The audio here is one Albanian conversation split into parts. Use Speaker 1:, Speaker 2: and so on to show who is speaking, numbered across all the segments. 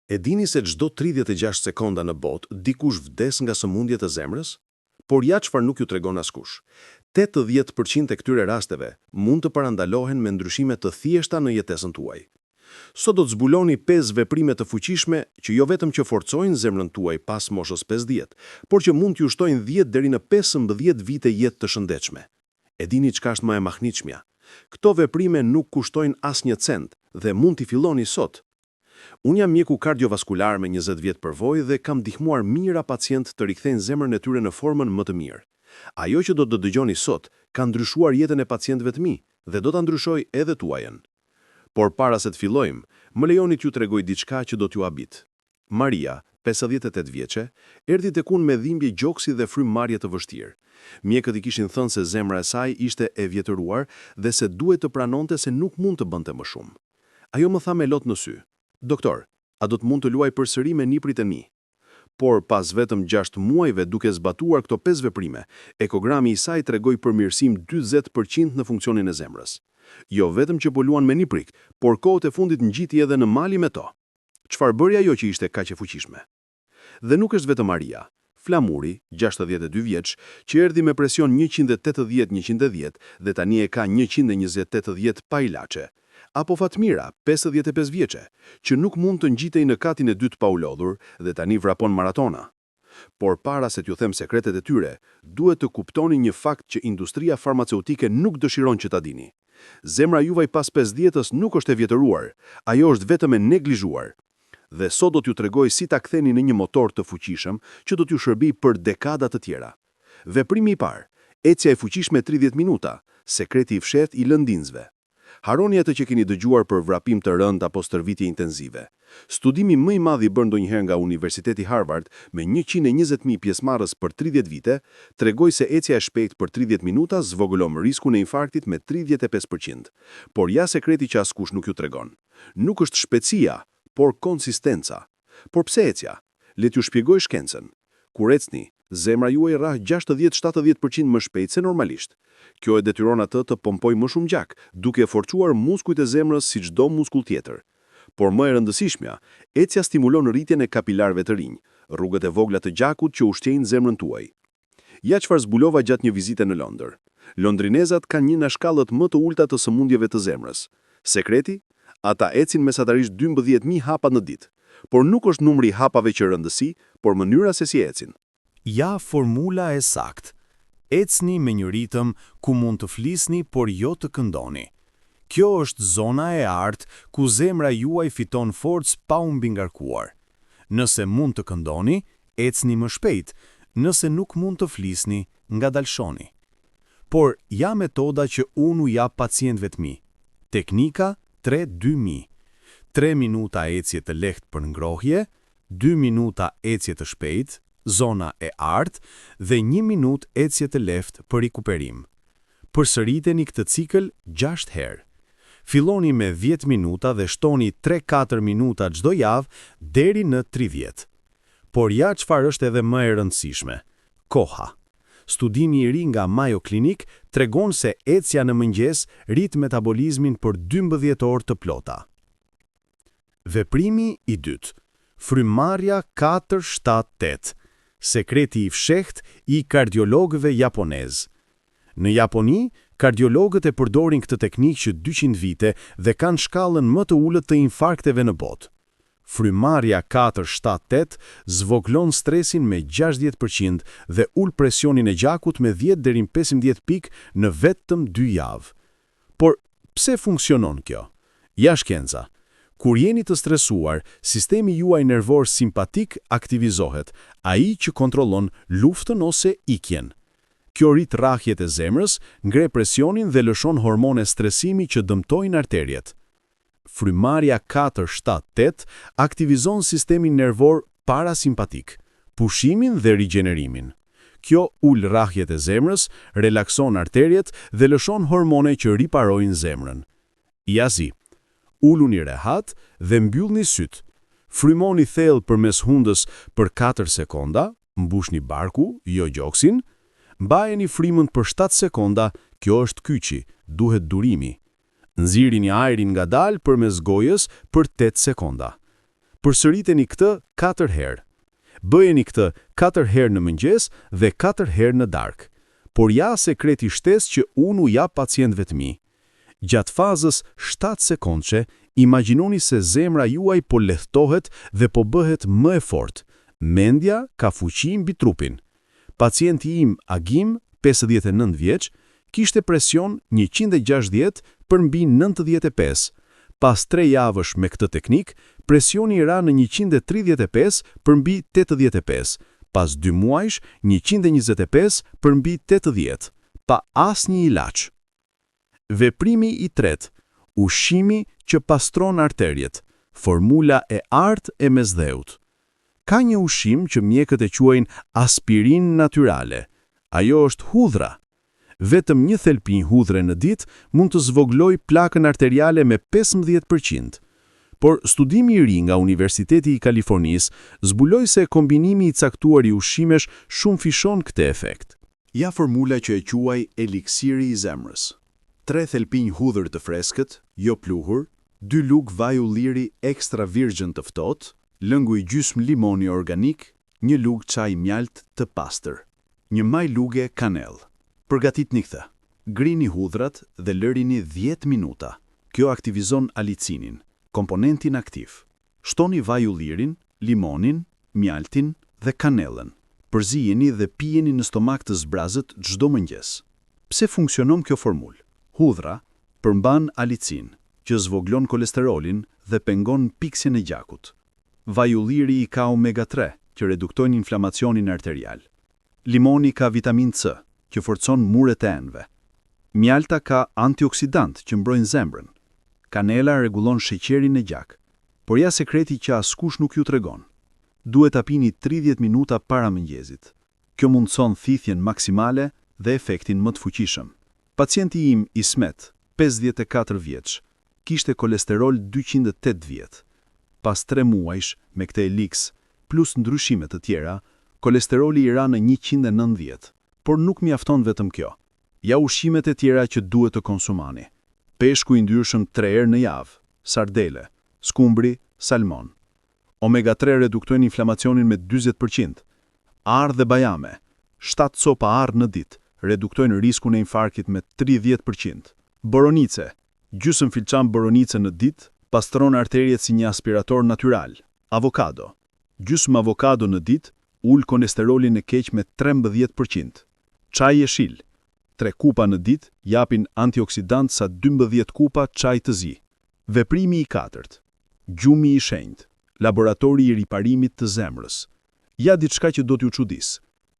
Speaker 1: E dini se çdo 36 sekonda në botë dikush vdes nga sëmundje të zemrës? Por ja çfarë nuk ju tregon askush. 80% e këtyre rasteve mund të parandalohen me ndryshime të thjeshta në jetesën tuaj. Sot do të zbuloni 5 veprime të fuqishme që jo vetëm që forcojnë zemrën tuaj pas moshës 50, por që mund t'ju shtojnë 10 deri në 15 vite jetë të shëndetshme. E dini çka është më e mahnitshmja? Këto veprime nuk kushtojnë asnjë cent dhe mund t'i filloni sot. Unë jam mjeku kardiovaskular me 20 vjet përvojë dhe kam ndihmuar mijëra pacientë të rikthejnë zemrën e tyre në formën më të mirë. Ajo që do të dëgjoni sot ka ndryshuar jetën e pacientëve të mi dhe do ta ndryshojë edhe tuajën. Por para se të fillojmë, më lejoni t'ju tregoj diçka që do t'ju habit. Maria, 58 vjeçe, erdhi tek unë me dhimbje gjoksi dhe frymëmarrje të vështirë. Mjekët i kishin thënë se zemra e saj ishte e vjetëruar dhe se duhej të pranonte se nuk mund të bënte më shumë. Ajo më tha me lot në sy: Doktor, a do të mund të luaj përsëri me nipërit e mi? Por, pas vetëm gjashtë muajve duke zbatuar këto pesë veprime, ekogrami i saj tregoi përmirësim 40% në funksionin e zemrës. Jo vetëm që po luan me nipërit, por kohët e fundit ngjiti edhe në mali me to. Çfarë bëri ajo që ishte kaq e fuqishme? Dhe nuk është vetëm Maria. Flamuri, 62 vjeç, që erdhi me presion 180-110 dhe tani e ka 120-80 pa ilaçe. Apo Fatmira, 55 vjeçe, që nuk mund të ngjitej në katin e dytë pa u lodhur dhe tani vrapon maratona. Por para se t'ju them sekretet e tyre, duhet të kuptoni një fakt që industria farmaceutike nuk dëshiron që ta dini. Zemra juaj pas 50-ës nuk është e vjetëruar, ajo është vetëm e neglizhuar. Dhe sot do t'ju tregoj si ta ktheni në një motor të fuqishëm që do t'ju shërbejë për dekada të tjera. Veprimi i parë, ecja e fuqishme 30 minuta, sekreti i fshehtë i lëndinësve. Harroni atë që keni dëgjuar për vrapim të rëndë apo stërvitje intensive. Studimi më i madh i bërë ndonjëherë nga Universiteti Harvard me 120.000 pjesëmarrës për 30 vite, tregoi se ecja e shpejtë për 30 minuta zvogëlon riskun e infarktit me 35%. Por ja sekreti që askush nuk ju tregon. Nuk është shpejtësia, por konsistenca. Por pse ecja? Le t'ju shpjegoj shkencën. Kur ecni, zemra juaj rrah 60-70% më shpejt se normalisht. Kjo e detyron atë të pompojë më shumë gjak, duke forcuar muskujt e zemrës si çdo muskull tjetër. Por më e rëndësishmja, ecja stimulon rritjen e kapilarëve të rinj, rrugët e vogla të gjakut që ushqejnë zemrën tuaj. Ja çfarë zbulova gjatë një vizite në Londër. Londrinezat kanë një nga shkallët më të ulta të sëmundjeve të zemrës. Sekreti? Ata ecin mesatarisht 12.000 hapa në ditë. Por nuk është numri i hapave që rëndësi, por mënyra se si ecin.
Speaker 2: Ja formula e saktë. Ecni me një ritëm ku mund të flisni, por jo të këndoni. Kjo është zona e artë ku zemra juaj fiton forcë pa u mbingarkuar. Nëse mund të këndoni, ecni më shpejt, nëse nuk mund të flisni, ngadalshoni. Por ja metoda që unë u jap pacientëve të mi. Teknika 3-2-1. 3 minuta ecje të lehtë për ngrohje, 2 minuta ecje të shpejtë, zona e artë, dhe 1 minutë ecje të lehtë për rikuperim. Përsëriteni këtë cikël 6 herë. Filloni me 10 minuta dhe shtoni 3-4 minuta çdo javë deri në 30. Por ja çfarë është edhe më e rëndësishme. Koha. Studimi i ri nga Mayo Clinic tregon se ecja në mëngjes rrit metabolizmin për 12 orë të plota. Veprimi i dytë. Frymëmarrja 4-7-8. Sekreti i fshehtë i kardiologëve japonez. Në Japoni, kardiologët e përdorin këtë teknikë që 200 vite dhe kanë shkallën më të ulët të infarkteve në botë. Frymëmarrja 4-7-8 zvogëlon stresin me 60% dhe ul presionin e gjakut me 10 deri në 15 pikë në vetëm 2 javë. Por pse funksionon kjo? Ja shkenca. Kur jeni të stresuar, sistemi juaj nervor simpatik aktivizohet, ai që kontrollon luftën ose ikjen. Kjo rrit rrahjet e zemrës, ngre presionin dhe lëshon hormone stresimi që dëmtojnë arteriet. Frymëmarrja 4-7-8 aktivizon sistemin nervor parasimpatik, pushimin dhe rigjenerimin. Kjo ul rrahjet e zemrës, relakson arteriet dhe lëshon hormone që riparojnë zemrën. Ja si. Uluni rehat dhe mbyllni sytë. Frymoni thellë përmes hundës për 4 sekonda, mbushni barku, jo gjoksin. Mbajeni frymën për 7 sekonda, kjo është kyçi, duhet durimi. Nxirrini ajrin ngadalë përmes gojës për 8 sekonda. Përsëriteni këtë katër herë. Bëjeni këtë katër herë në mëngjes dhe katër herë në darkë. Por ja sekreti shtesë që unë u jap pacientëve të mi. Gjatë fazës 7 sekondëshe, imagjinoni se zemra juaj po lehtësohet dhe po bëhet më e fortë. Mendja ka fuqi mbi trupin. Pacienti im, Agim, 59 vjeç, kishte presion 160 për mbi 95. Pas 3 javësh me këtë teknikë, presioni i ra në 135 për mbi 85. Pas 2 muajsh, 125 për mbi 80, pa asnjë ilaç. Veprimi i tretë, ushqimi që pastron arteriet, formula e artë e mesdheut. Ka një ushqim që mjekët e quajnë aspirin natyrale. Ajo është hudhra. Vetëm një thelpinj hudhre në ditë mund të zvoglojë plakën arteriale me 15%. Por studimi i ri nga Universiteti i Kalifornisë zbuloi se kombinimi i caktuar i ushqimesh shumëfishon këtë efekt.
Speaker 3: Ja formula që e quaj eliksiri i zemrës. Tre thelpinj hudhër të freskët, jo pluhur, dy lugë vaj ulliri extra virgin të ftohtë, lëngu i gjysmë limoni organik, një lugë çaj mjaltë të pastër, një majë luge kanellë. Përgatitni këtë. Grini hudhrat dhe lërini 10 minuta. Kjo aktivizon alicinin, komponentin aktiv. Shtoni vaj ullirin, limonin, mjaltin dhe kanellën. Përzijeni dhe pijeni në stomak të zbrazët çdo mëngjes. Pse funksionon kjo formulë? Hudhra përmban alicin, që zvoglon kolesterolin dhe pengon mpiksjen e gjakut. Vaj ulliri i ka omega 3, që reduktojnë inflamacionin arterial. Limoni ka vitamin C, që forcon muret e enëve. Mjalta ka antioksidant që mbrojnë zemrën. Kanella rregullon sheqerin në gjak. Por ja sekreti që askush nuk ju tregon. Duhet ta pini 30 minuta para mëngjesit. Kjo mundëson thithjen maksimale dhe efektin më të fuqishëm. Pacienti im, Ismet, 54 vjeç, kishte kolesterol 280. Pas 3 muajsh, me këtë eliks, plus ndryshime të tjera, kolesteroli i ra në 190. Por nuk mjafton vetëm kjo. Ja ushqimet e tjera që duhet të konsumoni. Peshku i ndyrshëm 3 herë në javë, sardele, skumbri, salmon. Omega 3 reduktojnë inflamacionin me 40%. Arrë dhe bajame, 7 copa arrë në ditë, reduktojnë riskun e infarktit me 30%. Boronice, gjysmë filxhan boronice në ditë, pastron arteriet si një aspirator natyral. Avokado, gjysmë avokado në ditë, ul kolesterolin e keq me 13%. Çaj jeshil, 3 kupa në ditë japin antioksidant sa 12 kupa çaj të zi. Veprimi i katërt, gjumi i shenjtë, laboratori i riparimit të zemrës. Ja diçka që do t'ju çudis.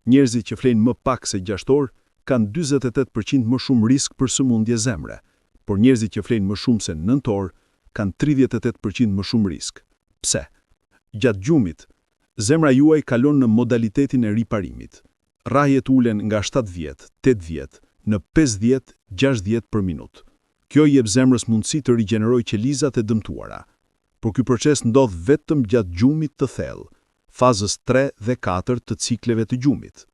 Speaker 3: Njerëzit që flejnë më pak se 6 orë kanë 48% më shumë risk për sëmundje zemre, por njerëzit që flejnë më shumë se 9 orë kanë 38% më shumë risk. Pse? Gjatë gjumit, zemra juaj kalon në modalitetin e riparimit. Rrahjet ulen nga 70, 80 në 50, 60 për minutë. Kjo i jep zemrës mundësi të rigjenerojë qelizat e dëmtuara. Por ky proces ndodh vetëm gjatë gjumit të thellë, fazës 3 dhe 4 të cikleve të gjumit.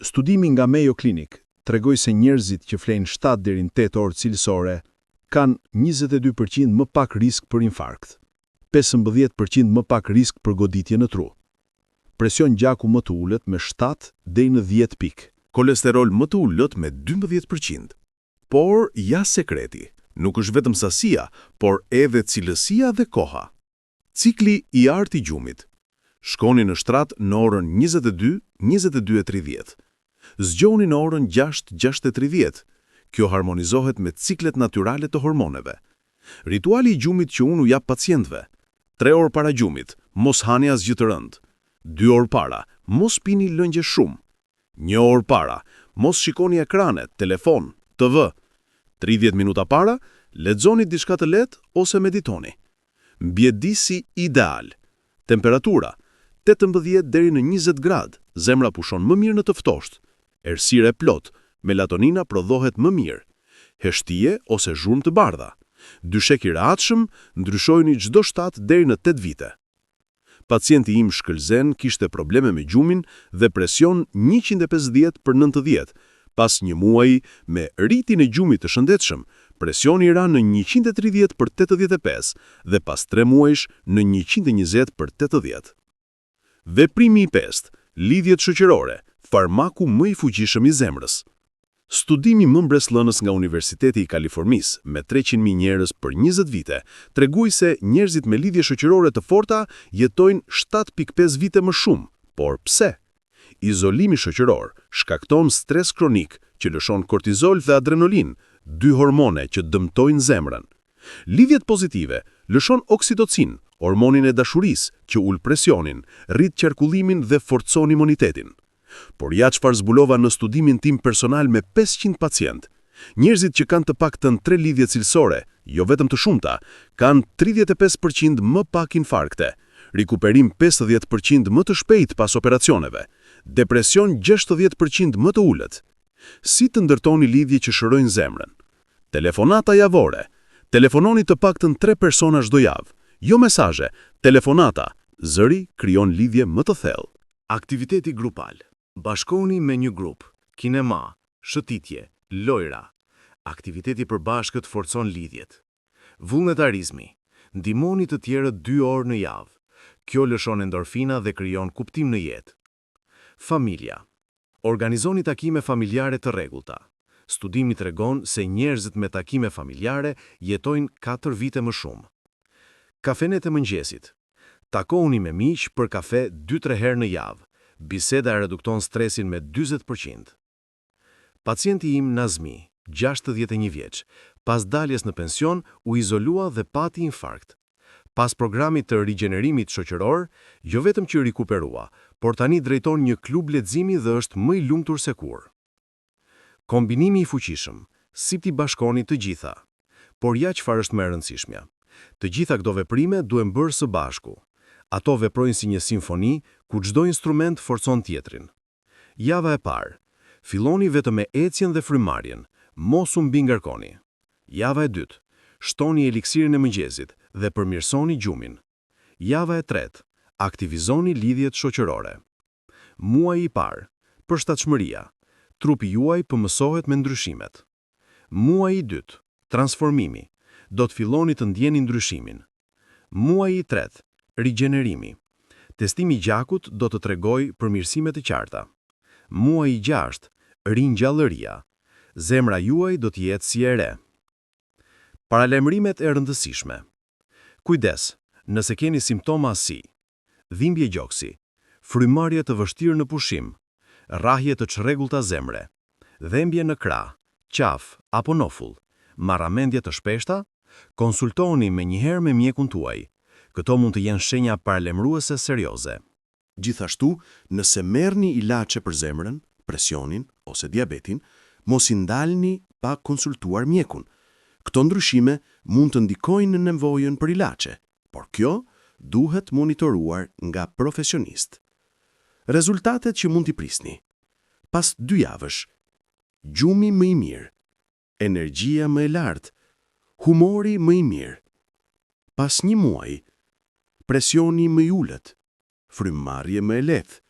Speaker 3: Studimi nga Mayo Clinic tregoi se njerëzit që flejnë 7 deri në 8 orë cilësore kanë 22% më pak risk për infarkt, 15% më pak risk për goditje në tru. Presion gjaku më të ulët me 7 deri në 10 pikë.
Speaker 1: Kolesterol më të ulët me 12%. Por ja sekreti, nuk është vetëm sasia, por edhe cilësia dhe koha. Cikli i artë i gjumit. Shkoni në shtrat në orën 22, 22:30. Zgjoni në orën 6, 6:30. Kjo harmonizohet me ciklet natyrale të hormoneve. Rituali i gjumit që unë u jap pacientëve. 3 orë para gjumit, mos hani asgjë të rëndë. 2 orë para, mos pini lëngje shumë. 1 orë para, mos shikoni ekranet, telefon, TV. 30 minuta para, lexoni diçka të lehtë ose meditoni. Mjedisi ideal. Temperatura 18 deri në 20 gradë, zemra pushon më mirë në të ftohtë. Errësirë e plotë, melatonina prodhohet më mirë. Heshtje ose zhurmë të bardha. Dyshek i rehatshëm, ndryshojeni çdo 7 deri në 8 vite. Pacienti im Shkëlzen kishte probleme me gjumin dhe presion 150 për 90. Pas një muaji me ritin e gjumit të shëndetshëm, Presioni i ra në 130 për 85 dhe pas 3 muajsh në 120 për 80. Veprimi i pestë, lidhjet shoqërore, farmaku më i fuqishëm i zemrës. Studimi më mbresëlënës nga Universiteti i Kalifornisë, me 300.000 njerëz për 20 vite, tregoi se njerëzit me lidhje shoqërore të forta jetojnë 7.5 vite më shumë. Por pse? Izolimi shoqëror shkakton stres kronik që lëshon kortizol dhe adrenalinë, dy hormone që dëmtojnë zemrën. Lidhjet pozitive lëshon oksitocin, hormonin e dashurisë që ul presionin, rrit qarkullimin dhe forcon imunitetin. Por ja çfarë zbulova në studimin tim personal me 500 pacient. Njerëzit që kanë të paktën tre lidhje cilësore, jo vetëm të shumta, kanë 35% më pak infarkte, rikuperim 50% më të shpejt pas operacioneve, depresion 60% më të ulët. Si të ndërtoni lidhje që shërojnë zemrën? Telefonata javore. Telefononi të paktën 3 persona çdo javë. Jo mesazhe, telefonata. Zëri krijon lidhje më të thellë.
Speaker 4: Aktiviteti grupal. Bashkohuni me një grup, kinema, shëtitje, lojra. Aktiviteti përbashkët forcon lidhjet. Vullnetarizmi. Ndihmoni të tjerët 2 orë në javë. Kjo lëshon endorfina dhe krijon kuptim në jetë. Familja. Organizoni takime familjare të rregullta. Studimi tregon se njerëzit me takime familjare jetojnë 4 vite më shumë. Kafenet e mëngjesit. Takohuni me miq për kafe 2-3 herë në javë. Biseda e redukton stresin me 40%. Pacienti im Nazmi, 61 vjeç, pas daljes në pension u izolua dhe pati infarkt. Pas programit të rigjenerimit shoqëror, jo vetëm që rikuperua, por tani drejton një klub leximi dhe është më i lumtur se kurrë. Kombinimi i fuqishëm, si t'i bashkoni të gjitha. Por ja çfarë është më e rëndësishmja. Të gjitha këto veprime duhen bërë së bashku. Ato veprojnë si një simfoni ku çdo instrument forcon tjetrin. Java e parë. Filloni vetëm me ecjen dhe frymëmarrjen, mos u mbingarkoni. Java e dytë. Shtoni eliksirin e mëngjesit dhe përmirësoni gjumin. Java e tretë. Aktivizoni lidhjet shoqërore. Muaji i parë. Përshtatshmëria. Trupi juaj po mësohet me ndryshimet. Muaji i dytë. Transformimi. Do të filloni të ndjeni ndryshimin. Muaji i tretë. Rigjenerimi. Testimi i gjakut do të tregojë përmirësime të qarta. Muaji i gjashtë. Ringjallëria. Zemra juaj do të jetë si e re. Paralajmërimet e rëndësishme. Kujdes, nëse keni simptoma si dhimbje gjoksi, frymëmarrje të vështirë në pushim, rrahje të çrregullta zemre, dhembje në krah, qafë apo nofull, marramendje të shpeshta, konsultohuni menjëherë me mjekun tuaj. Këto mund të jenë shenja paralajmëruese serioze.
Speaker 1: Gjithashtu, nëse merrni ilaçe për zemrën, presionin ose diabetin, mos i ndalni pa konsultuar mjekun. Këto ndryshime mund të ndikojnë në nevojën për ilaçe, por kjo duhet monitoruar nga profesionistë. Rezultatet që mund t'i prisni. Pas dy javësh, gjumi më i mirë, energjia më e lartë, humori më i mirë. Pas një muaji, presioni më i ulët, frymëmarrje më e lehtë,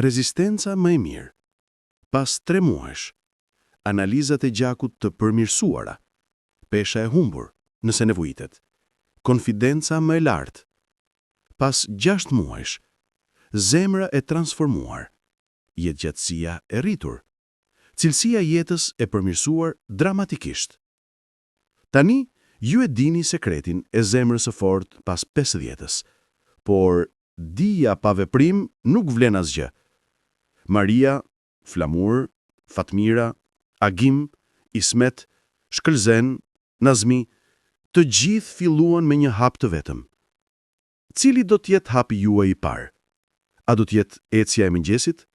Speaker 1: rezistenca më e mirë. Pas 3 muajsh, analizat e gjakut të përmirësuara, pesha e humbur, nëse nevojitet, konfidenca më e lartë. Pas 6 muajsh, zemra e transformuar, jetëgjatësia e rritur, cilësia e jetës e përmirësuar dramatikisht. Tani, ju e dini sekretin e zemrës së fortë pas 50-ës, por dija pa veprim nuk vlen asgjë. Maria, Flamur, Fatmira, Agim, Ismet, Shkëlzen, Nazmi, të gjithë filluan me një hap të vetëm. Cili do të jetë hapi juaj i parë? A do të jetë ecja e mëngjesit?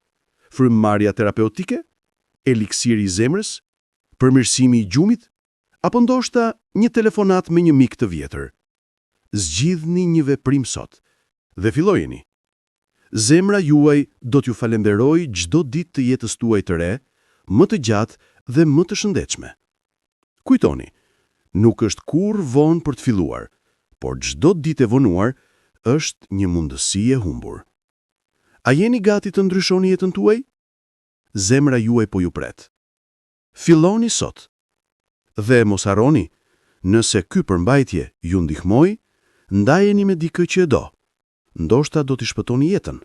Speaker 1: Frymëmarrja terapeutike? Eliksiri i zemrës? Përmirësimi i gjumit? Apo ndoshta një telefonat me një mik të vjetër? Zgjidhni një veprim sot dhe fillojeni. Zemra juaj do t'ju falenderojë çdo ditë të jetës tuaj të re, më të gjatë dhe më të shëndetshme. Kujtoni, nuk është kurrë vonë për të filluar, por çdo ditë e vonuar është një mundësi e humbur. A jeni gati të ndryshoni jetën tuaj? Zemra juaj po ju pret. Filloni sot.
Speaker 3: Dhe mos harroni, nëse ky përmbajtje ju ndihmoi, ndajeni me dikë që e do. Ndoshta do t'i shpëtoni jetën.